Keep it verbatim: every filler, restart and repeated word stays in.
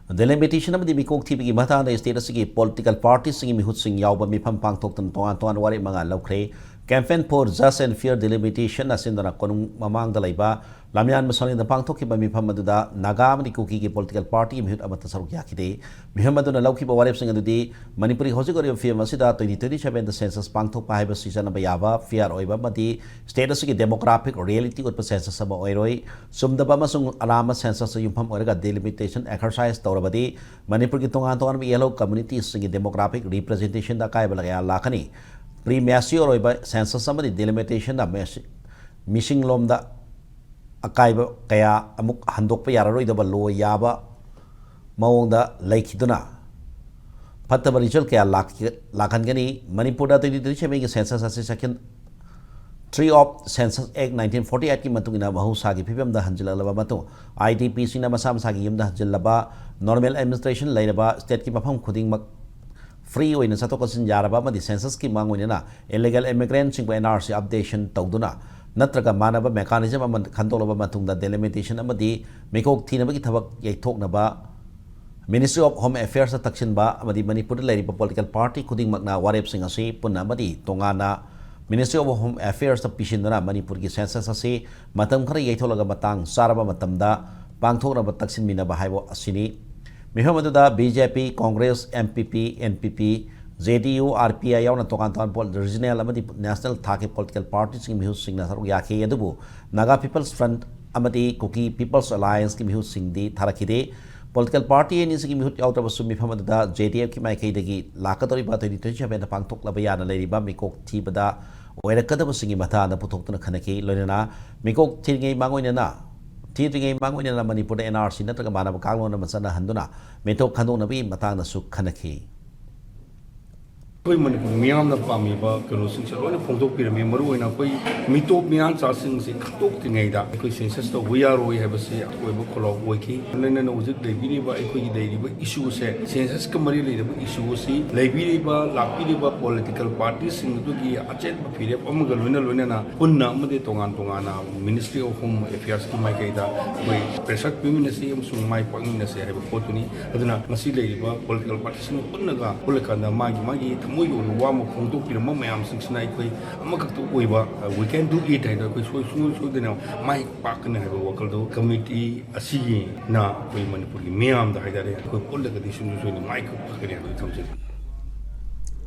Delimitation ꯑꯃꯗꯤ ꯃꯤꯀꯣꯛ ꯊꯤꯕꯒꯤ ꯃꯇꯥꯡꯗ state ꯑꯁꯤꯒꯤ political partyꯁꯤꯡꯒꯤ ꯃꯤꯍꯨꯠꯁꯤꯡ ꯌꯥꯎꯕ ꯃꯤꯐꯝ ꯄꯥꯡꯊꯣꯛꯇꯨꯅ ꯇꯣꯉꯥꯟ ꯇꯣꯉꯥꯟꯕ ꯋꯥꯔꯦꯞ ꯃꯉꯥ ꯂꯧꯈ꯭ꯔꯦ꯫ Campaign for Just and Fair Delimitation ꯑꯁꯤꯟꯗꯨꯅ ꯀꯣꯅꯨꯡ ꯃꯃꯥꯡꯗ ꯂꯩꯕ ꯂꯥꯃꯤꯌꯥꯟ ꯃꯁꯥꯂꯤꯗ ꯄꯥꯡꯊꯣꯛꯈꯤꯕ ꯃꯤꯐꯝ ꯑꯗꯨꯗ ꯅꯥꯒꯥ ꯑꯃꯗꯤ ꯀꯨꯀꯤꯒꯤ political party ꯃꯤꯍꯨꯠ ꯑꯃꯠꯇ ꯁꯔꯨꯛ ꯌꯥꯈꯤꯗꯦ꯫ ꯃꯤꯐꯝ ꯑꯗꯨꯅ ꯂꯧꯈꯤꯕ ꯋꯥꯔꯦꯞꯁꯤꯡ ꯑꯗꯨꯗꯤ ꯃꯅꯤꯄꯨꯔꯒꯤ ꯍꯧꯖꯤꯛ ꯑꯣꯏꯔꯤꯕ ꯐꯤꯕꯝ ꯑꯁꯤꯗ twenty twenty sevenꯗ census ꯄꯥꯡꯊꯣꯛꯄ ꯍꯥꯏꯕꯁꯤ ꯆꯠꯅꯕ ꯌꯥꯕ, fair ꯑꯣꯏꯕ ꯑꯃꯗꯤ state ꯑꯁꯤꯒꯤ demographic reality ꯎꯠꯄ census ꯑꯃ ꯑꯣꯏꯔꯣꯏ꯫ ꯆꯨꯝꯗꯕ ꯑꯃꯁꯨꯡ ꯑꯔꯥꯟꯕ censusꯇ ꯌꯨꯝꯐꯝ ꯑꯣꯏꯔꯒ delimitation exercise ꯇꯧꯔꯕꯗꯤ ꯃꯅꯤꯄꯨꯔꯒꯤ ꯇꯣꯉꯥꯟ ꯇꯣꯉꯥꯟꯕ ꯌꯦꯜꯍꯧ communityꯁꯤꯡꯒꯤ demographic representationꯗ ꯑꯀꯥꯏꯕ ꯀꯌꯥ ꯂꯥꯛꯀꯅꯤ꯫ Premature ꯑꯣꯏꯕ census ꯑꯃꯗꯤ delimitationꯗ ꯃꯤꯁ-, ꯃꯤꯁꯤꯡꯂꯣꯝꯗ ꯑꯀꯥꯏꯕ ꯀꯌꯥ ꯑꯃꯨꯛ ꯍꯟꯗꯣꯛꯄ ꯌꯥꯔꯔꯣꯏꯗꯕ ꯂꯣ ꯌꯥꯕ ꯃꯑꯣꯡꯗ ꯂꯩꯈꯤꯗꯨꯅ ꯐꯠꯇꯕ result ꯀꯌꯥ ꯂꯥꯛꯈꯤ-, ꯂꯥꯛꯍꯟꯒꯅꯤ꯫ ꯃꯅꯤꯄꯨꯔꯗ twenty twenty sevenꯒꯤ census ꯑꯁꯤ section three of Census Act nineteen forty eightꯀꯤ ꯃꯇꯨꯡ ꯏꯟꯅ ꯃꯍꯧꯁꯥꯒꯤ ꯐꯤꯕꯝꯗ ꯍꯟꯖꯤꯜꯂꯛꯂꯕ ꯃꯇꯨꯡ, IDPꯁꯤꯡꯅ ꯃꯁꯥ ꯃꯁꯥꯒꯤ ꯌꯨꯝꯗ ꯍꯟꯖꯤꯜꯂꯕ, normal administration ꯂꯩꯔꯕ stateꯀꯤ ꯃꯐꯝ ꯈꯨꯗꯤꯡꯃꯛ free ꯑꯣꯏꯅ ꯆꯠꯊꯣꯛ ꯆꯠꯁꯤꯟ ꯌꯥꯔꯕ ꯑꯃꯗꯤ censusꯀꯤ ꯃꯥꯡꯑꯣꯏꯅꯅ illegal immigrantꯁꯤꯡꯕꯨ NRC updation ꯇꯧꯗꯨꯅ ꯅꯠꯇ꯭ꯔꯒ ꯃꯥꯟꯅꯕ mechanism ꯑꯃ ꯈꯟꯗꯣꯛꯂꯕ ꯃꯇꯨꯡꯗ delimitation ꯑꯃꯗꯤ ꯃꯤꯀꯣꯛ ꯊꯤꯅꯕꯒꯤ ꯊꯕꯛ ꯌꯩꯊꯣꯛꯅꯕ Ministry of Home Affairsꯇ ꯇꯛꯁꯤꯟꯕ ꯑꯃꯗꯤ ꯃꯅꯤꯄꯨꯔꯗ ꯂꯩꯔꯤꯕ political party ꯈꯨꯗꯤꯡꯃꯛꯅ ꯋꯥꯔꯦꯞꯁꯤꯡ ꯑꯁꯤ ꯄꯨꯟꯅ ꯑꯃꯗꯤ ꯇꯣꯉꯥꯟꯅ Ministry of Home Affairsꯇ ꯄꯤꯁꯤꯟꯗꯨꯅ ꯃꯅꯤꯄꯨꯔꯒꯤ census ꯑꯁꯤ ꯃꯇꯝ ꯈꯔ ꯌꯩꯊꯣꯛꯂꯒ ꯃꯇꯥꯡ ꯆꯥꯔꯕ ꯃꯇꯝꯗ ꯄꯥꯡꯊꯣꯛꯅꯕ ꯇꯛꯁꯤꯟꯃꯤꯟꯅꯕ ꯍꯥꯏꯕ ꯑꯁꯤꯅꯤ꯫ ꯃꯤꯐꯝ ꯑꯗꯨꯗ BJP, Congress, NPP, NPP, JDU, RPI ꯌꯥꯎꯅ ꯇꯣꯉꯥꯟ ꯇꯣꯉꯥꯟꯕ regional ꯑꯃꯗꯤ national ꯊꯥꯛꯀꯤ political partyꯁꯤꯡꯒꯤ ꯃꯤꯍꯨꯠꯁꯤꯡꯅ ꯁꯔꯨꯛ ꯌꯥꯈꯤ꯫ ꯑꯗꯨꯕꯨ Naga People's Front ꯑꯃꯗꯤ Kuki People's Allianceꯀꯤ ꯃꯤꯍꯨꯠꯁꯤꯡꯗꯤ ꯊꯥꯔꯛꯈꯤꯗꯦ꯫ Political party ꯑꯅꯤꯁꯤꯒꯤ ꯃꯤꯍꯨꯠ ꯌꯥꯎꯗ꯭ꯔꯕꯁꯨ ꯃꯤꯐꯝ ꯑꯗꯨꯗ JDFꯀꯤ ꯃꯥꯏꯀꯩꯗꯒꯤ ꯂꯥꯛꯀꯗꯧꯔꯤꯕ twenty twenty sevenꯗ ꯄꯥꯡꯊꯣꯛꯂꯕ ꯌꯥꯅ ꯂꯩꯔꯤꯕ ꯃꯤꯀꯣꯛ ꯊꯤꯕꯗ ꯑꯣꯏꯔꯛꯀꯗꯕꯁꯤꯡꯒꯤ ꯃꯇꯥꯡꯗ ꯄꯨꯊꯣꯛꯇꯨꯅ ꯈꯟꯅꯈꯤ꯫ ꯂꯣꯏꯅꯅ ꯃꯤꯀꯣꯛ ꯊꯤꯔꯤꯉꯩ ꯃꯥꯡꯑꯣꯏꯅꯅ, ꯊꯤꯗ꯭ꯔꯤꯉꯩ ꯃꯥꯡꯑꯣꯏꯅꯅ ꯃꯅꯤꯄꯨꯔꯗ NRC ꯅꯠꯇ꯭ꯔꯒ ꯃꯥꯟꯅꯕ ꯀꯥꯡꯂꯣꯟ ꯑꯃ ꯆꯠꯅꯍꯟꯗꯨꯅ ꯃꯤꯊꯣꯛ ꯈꯟꯗꯣꯛꯅꯕꯒꯤ ꯃꯇꯥꯡꯗꯁꯨ ꯈꯟꯅꯈꯤ꯫ ꯑꯩꯈꯣꯏ ꯃꯅꯤꯄꯨꯔ ꯃꯤꯌꯥꯝꯅ ꯄꯥꯝꯃꯤꯕ ꯀꯩꯅꯣꯁꯤꯡꯁꯦ ꯂꯣꯏꯅ ꯐꯣꯡꯗꯣꯛꯄꯤꯔꯝꯃꯤ꯫ ꯃꯔꯨꯑꯣꯏꯅ ꯑꯩꯈꯣꯏ ꯃꯤꯇꯣꯞ ꯃꯤꯌꯥꯟꯆꯥꯁꯤꯡꯁꯦ ꯈꯪꯗꯣꯛꯇ꯭ꯔꯤꯉꯩꯗ ꯑꯩꯈꯣꯏ ꯁꯦꯟꯁꯁ ꯇꯧꯕ ꯌꯥꯔꯣꯏ ꯍꯥꯏꯕꯁꯤ ꯑꯀꯣꯏꯕ ꯈꯣꯜꯂꯥꯎ ꯑꯣꯏꯈꯤ꯫ ꯂꯣꯏꯅꯅ ꯍꯧꯖꯤꯛ ꯂꯩꯕꯤꯔꯤꯕ ꯑꯩꯈꯣꯏꯒꯤ ꯂꯩꯔꯤꯕ ꯏꯁꯨꯁꯦ, ꯁꯦꯟꯁꯁꯀ ꯃꯔꯤ ꯂꯩꯅꯕ ꯏꯁꯨ ꯑꯁꯤ ꯂꯩꯕꯤꯔꯤꯕ, ꯂꯥꯛꯄꯤꯔꯤꯕ ꯄꯣꯂꯤꯇꯤꯀꯦꯜ ꯄꯥꯔꯇꯤꯁꯤꯡ ꯑꯗꯨꯒꯤ ꯑꯆꯦꯠꯄ ꯐꯤꯔꯦꯞ ꯑꯃꯒ ꯂꯣꯏꯅ ꯂꯣꯏꯅꯅ ꯄꯨꯟꯅ ꯑꯃꯗꯤ ꯇꯣꯉꯥꯟ ꯇꯣꯉꯥꯟꯅ Ministry of Home Affairsꯀꯤ ꯃꯥꯏꯀꯩꯗ ꯑꯩꯈꯣꯏ pressure ꯄꯤꯃꯤꯟꯅꯁꯤ ꯑꯃꯁꯨꯡ ꯃꯥꯏ ꯄꯥꯛꯃꯤꯟꯅꯁꯤ ꯍꯥꯏꯕ ꯄꯣꯠꯇꯨꯅꯤ꯫ ꯑꯗꯨꯅ ꯉꯁꯤ ꯂꯩꯔꯤꯕ ꯄꯣꯂꯤꯇꯤꯀꯦꯜ ꯄꯥꯔꯇꯤꯁꯤꯡ ꯄꯨꯟꯅꯒ ꯄꯨꯜꯂꯀꯥꯟꯗ ꯃꯥꯒꯤ ꯃꯥꯒꯤ ꯊꯃꯣꯏꯒꯤ ꯑꯣꯏꯕ ꯋꯥ ꯑꯃ ꯐꯣꯡꯗꯣꯛꯄꯤꯔꯝꯕ ꯃꯌꯥꯝꯁꯤꯡꯁꯤꯅ ꯑꯩꯈꯣꯏ ꯑꯃꯈꯛꯇ ꯑꯣꯏꯕ, uh, we can do it ꯍꯥꯏꯅ ꯑꯩꯈꯣꯏ ꯁꯣꯏ-, ꯁꯨꯡꯁꯣꯏ ꯁꯣꯏꯗꯅ ꯃꯥꯏ ꯄꯥꯛꯀꯅꯤ ꯍꯥꯏꯕ ꯋꯥꯈꯜꯗꯨ ꯀꯃꯤꯇꯤ ꯑꯁꯤꯒꯤꯅ ꯑꯩꯈꯣꯏ ꯃꯅꯤꯄꯨꯔꯒꯤ ꯃꯤꯌꯥꯝꯗ ꯍꯥꯏꯇꯥꯔꯦ, ꯑꯩꯈꯣꯏ ꯄꯨꯜꯂꯒꯗꯤ ꯁꯨꯡꯁꯣꯏ ꯁꯣꯏꯗꯅ ꯃꯥꯏ ꯄꯥꯛꯀꯅꯤ ꯍꯥꯏꯕꯗꯨ ꯊꯝꯖꯒꯦ꯫